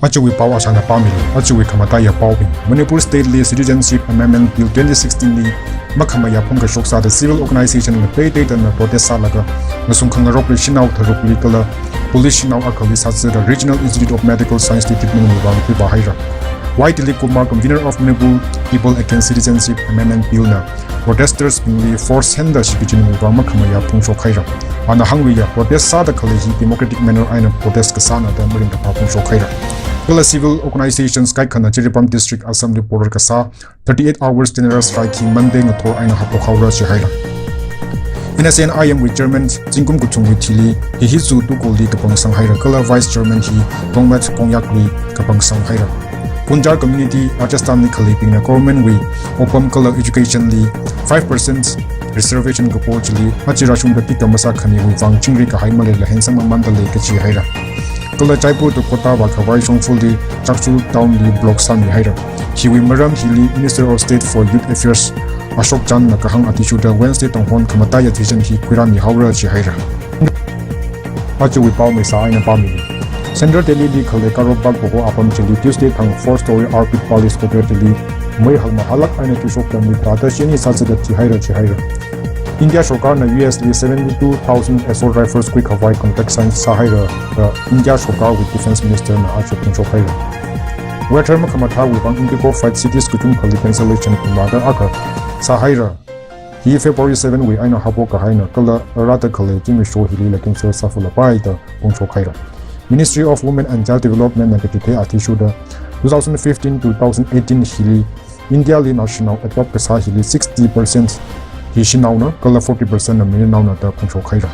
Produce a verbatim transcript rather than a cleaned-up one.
Ajawui pao āshāna pāmili. Ajawui khamataiya paobing. Manipur State li Citizenship Amendment Bill twenty sixteen li makhamayā phungkashok sāda civil organization ngateiteidana protest sālaga, ngasung khangarokli shanao tharukli kala police shanao akhali sāzada Regional Institute of Medical Science li treatment wui vang khuivā haira. Y Dilip Kumar, convener of Manipur People Against Citizenship Amendment Bill na protesters bingli force henda shikachinwui vang makhamayā phungshok haira. Ana hāngluiya, protest sāda khalei hi democratic manner eina protest kasāna da maringkaphā phungshok haira. Kala civil organizations kaikhana Jiribam District, Assam li porar kasā thirty-eight hours general strike hi Monday ngathor eina haophok haora jihaira. N S C N I M wui chairman zingkum kathumwui thili Hihizu Tukulli kapangsang haira kala vice chairman hi Tongmet Kongyakli kapangsang haira. Gunjar community Rajasthan li khaleibingna government wui opam kala education li five percent reservation kapo chili aja rāshungda tikam masākhamiwui vang chingri kahai maleila hensang mamanda lei kaji haira. Kala Jaipur to Kota vākhavai shongfali Chakchur town li block sāmi haira. Hiwui maram hili Minister of State for Youth Affairs Ashok Chandna kahāng athishurda Wednesday Tonghon khamataiya decision hi khuirāmi haora jihaira. Ajawui pao maisā eina pāmili. Central Delhi li khalei Karol Bagh kaho apam chili Tuesday thang four story Arpit Palace Hotel chili mei hakmahālāk eina tuishokda mi tharāda shini sāzada thihaira jihaira. India sorkarna U S li seventy-two thousand assault rifles khuikhavai contract sign sāhaira da India sorkarwui defense minister na aja phungshok haira. Weather makhamathāwui vang IndiGo flight cities kachungkhali cancellation kumada akha sāhaira. Hi February seven wui eina haophok kahaina kala rāda khalei zimiksho hilila cancel sāfalapai da phungshok haira. Ministry of Women and Child Development na kachithei athishurda two thousand fifteen to two thousand eighteen hili India li naoshinao adopt kasā hili sixty percent hi shanaona kala forty percent na mayarnaona da phungshok haira.